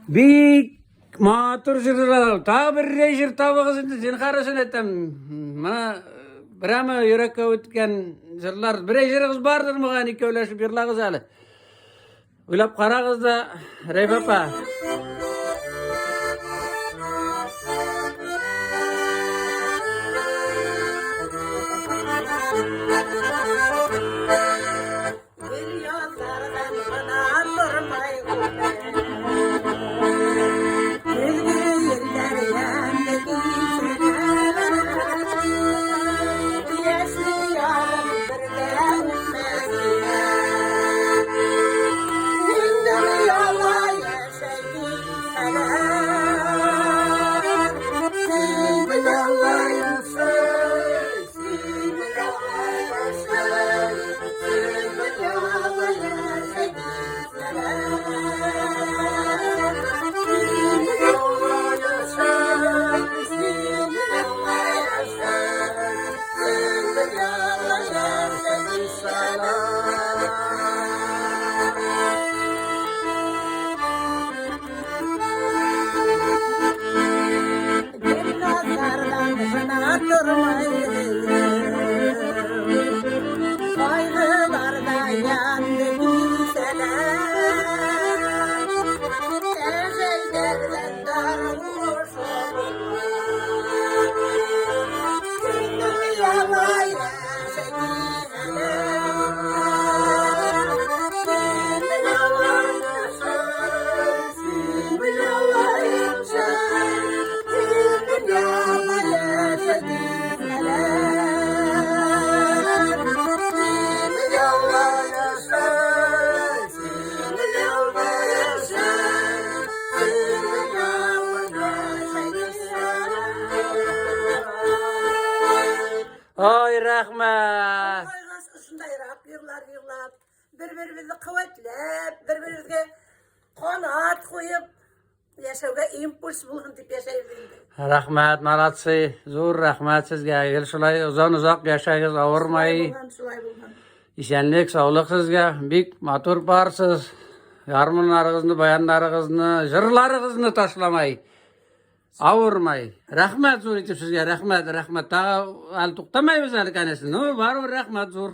Бик матур җырлар. Тагы бер җыр табыгыз инде, зинһар өчен әйтәм. Менә прямо йөрәккә үткән җырлар. Берәй җырыгыз бардыр мөгаен, икәүләшеп җырлагыз әле. Уйлап карагыз да, Рәйфә апа. Ой, рәхмәт! Кайгас шундайрак йырлар йырлап, бер-беребезне куәтләп, бер-беребезгә канат куеп, яшәүгә импульс булсын дип яшәйбез инде. Рәхмәт, молодцы. Зур рәхмәт сезгә. Гел шулай озын-озак яшәгез, авырмай. Шулай булган, шулай булган. Исәнлек, саулык сезгә. Бик матур барсыз. Гармуннарыгызны, баяннарыгызны, җырларыгызны ташламай. Авырмай. Рәхмәт зур итеп сезгә, рәхмәт, рәхмәт. Тагы әле туктамайбыз әле, конечно. Ну, барыбер рәхмәт зур.